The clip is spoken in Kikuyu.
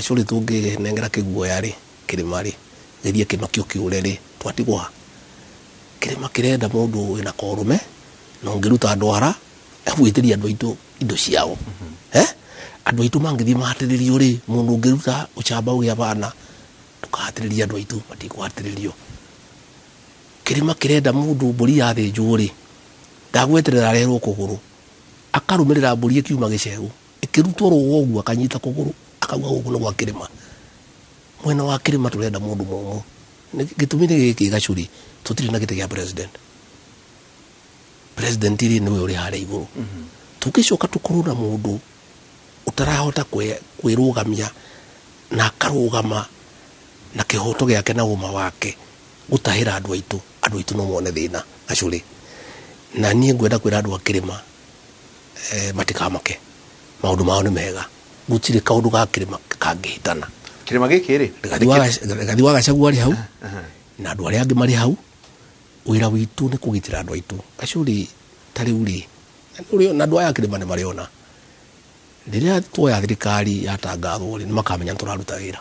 Gacũrĩ, tũngĩnengera kĩguoya rĩ, kĩrĩma rĩ, gĩthiĩ kĩnokio kĩũre rĩ, twatigwo ha? Kĩrĩma kĩrenda mũndũ wĩna korũme na ũngĩruta ndwara gwĩtĩria andũ aitũ indo ciao. Eh, andũ aitũ mangĩthiĩ mahatĩrĩrio rĩ, mũndũ ũngĩruta ũcamba ũgĩa bana, ndũkahatĩrĩrie andũ aitũ, matikũhatĩrĩrio. Kĩrĩma kĩrenda mũndũ mbũri yathĩnjwo rĩ, ndagweterera arerwo kũgũrũ, akarũmĩrĩra mbũri ĩkiuma gĩcegũ, ĩkĩrutwo rũa ũguo, akanyita kũgũrũ, akauga gũkũ nĩ gwa kĩrĩma. Mwena wa kĩrĩma tũrenda mũndũ mũmũ. Gĩtũmi nĩ gĩkĩ, Gacũrĩ, tũtirĩ na gĩtĩ gĩa president. President rĩ, nĩwe ũrĩ harĩa igũrũ. Tũngĩcoka tũkorwo na mũndũ ũtarahota kwĩrũgamia na akarũgama na kĩhoto gĩake na ũma wake gũtahĩra andũ aitũ, andũ aitũ no mone thĩna, Gacũrĩ. Na niĩ ngwenda kwĩra andũ a kĩrĩma, matikamake, maũndũ mao nĩ mega, gũtirĩ kaũndũ ga kĩrĩma kangĩhĩtana. Kĩrĩma gĩkĩ rĩ? Rigathi wa Gachagua arĩ hau na andũ arĩa angĩ marĩ hau. Wĩra witũ nĩ kũgitĩra andũ aitũ, Gacũrĩ. Ta rĩu rĩ, na andũ aya a kĩrĩma nĩ marĩona rĩrĩa tuoya thirikari yatangathwo rĩ, nĩ makamenya nĩ tũraruta wĩra.